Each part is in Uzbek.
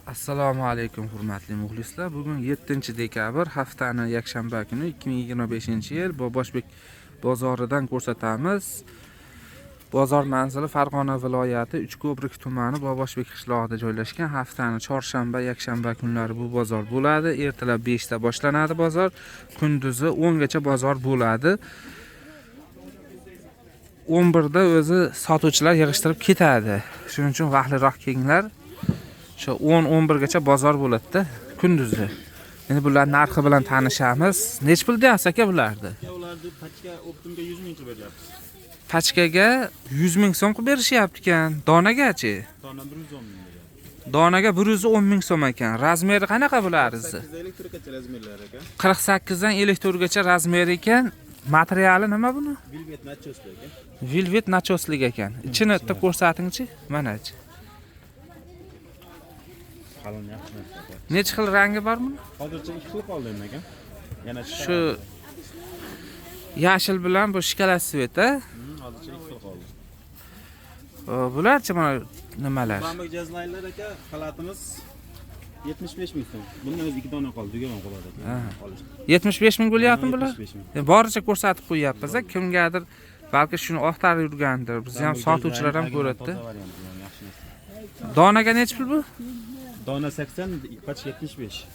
Assalomu alaykum, hurmatli muxlislar. Bugun 7 dekabr, haftani yakshanba kuni, 2025-yil. Boboshbek bozoridan ko'rsatamiz. Bozor manzili Farg'ona viloyati, Uchko'prik tumani, Boboshbek qishlog'ida joylashgan. Haftani chorshanba, yakshanba kunlari bu bozor bo'ladi. Ertalab 5 da boshlanadi bozor, kunduzi 10 gacha bozor bo'ladi. 11 da o'zi sotuvchilar yig'ishtirib ketadi. Shuning uchun vaqtliroq kelinglar. O'sha 10-11 gacha bozor bo'ladi-da kunduzi. Endi bular narxi bilan tanishamiz. Nech pul deyapsiz, aka, bularni? Ularni pachka оптом ga 100 ming qilib beryapmiz. Pachkaga 100 ming so'm qilib berishyapti ekan. Donagachi? Dona 110 ming beryapmiz. Donaga 110 ming so'm ekan. Размер i qanaqa bularnizi? 8 54 gacha размер lar aka. 48 dan 54 gacha размер ekan. Materiali nima buni? Velvet начёс li aka. Velvet начёс lik ekan. Ichini bitta ko'rsatingchi. Mana ichi. Qalin, yaxshi narsa aka. Necha xil rangi bor buni? Hozircha ikki xil qoldi endi aka. Yana Shu yashil bilan bu шоколад цвет a? Hozircha ikki xil qoldi. Bularchi, mana nimalar? Bambuk jazlaylar aka, xalatimiz 75 ming so'm. Bundan o'zi ikki dona qoldi, tugaman qoladi aka. Qolish. 75 ming bo'lyaptimi bular? 75 ming. Boricha ko'rsatib qo'yyapmiz, kimgadir balki shuni oqtarib yurgandir. Bizni ham Bambuk sotuvchilar ham jazlaylar, ko'radida. toza varianti, yani yaxshi narsa. Donaga nechi pul bu? Dona 80, pachka 75.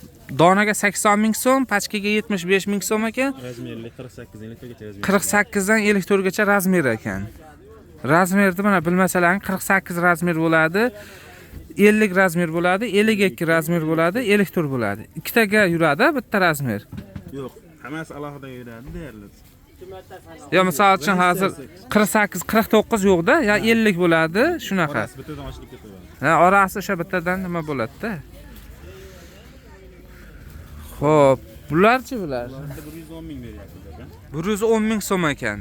Donaga 80 ming so'm, pachkaga 75 ming so'm ekan. Размер li 48 54 gacha размер. 48 dan 54 gacha размер ekan. Размер ni mana bilmasalaring, 48 размер bo'ladi, 50 размер bo'ladi, 52 размер bo'ladi, 54 bo'ladi. Ikkitaga yuradi bitta размер. Yo'q, hammasi alohida yuradi deyarli. Yo, misol uchun, hozir 48, 49 yo'qda, ya 50 bo'ladi, shunaqa. Orasi bittadan ochilib ketaveradi. Ha, orasi o'sha bittadan nima bo'ladi-da. Xo'p, bularchi, bular? Ularni 110 ming beryapmiz aka. 110 ming so'm ekan.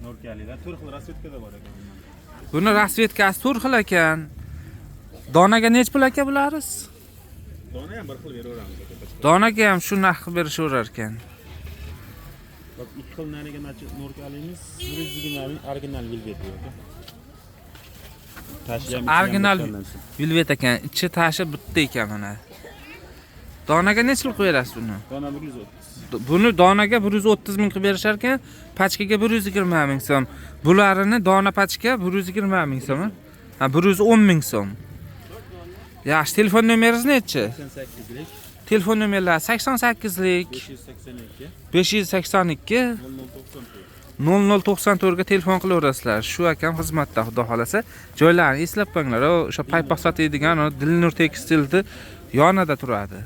Норка lilar to'rt xil расцветка da bor ekan bundan. Buni расцветка si to'rt xil ekan. Donaga nechi pul, aka, bularis? Dona ham bir xil beraveramiz aka. Donaga ham shu narx qilib berishaverar ekan. Bak, ikki xil nariga норка limiz 120 ming, original velvet bu aka. Tashi ham ichi ham Original bitta narsa. Velvet ekan, ichi tashi bitta ekan mana. Donaga nechi pul qilib berasiz buni? Dona 130. Buni donaga 130 ming qilib berishar ekan, pachkaga 120 ming so'm. Bularini dona pachka 120 ming so'm. Ha, 110 ming so'm. Yaxshi, telefon nomeringiz nechi? 88lik. Telefon nomerlari 88lik 582 582 0094. 0094 ga telefon qilaverasizlar. Shu akam xizmatda, xudo xolasa. Joylarini eslab qo'yinglar. O'sha paypoq sotadigan Dilnur tekstilni yonida turadi.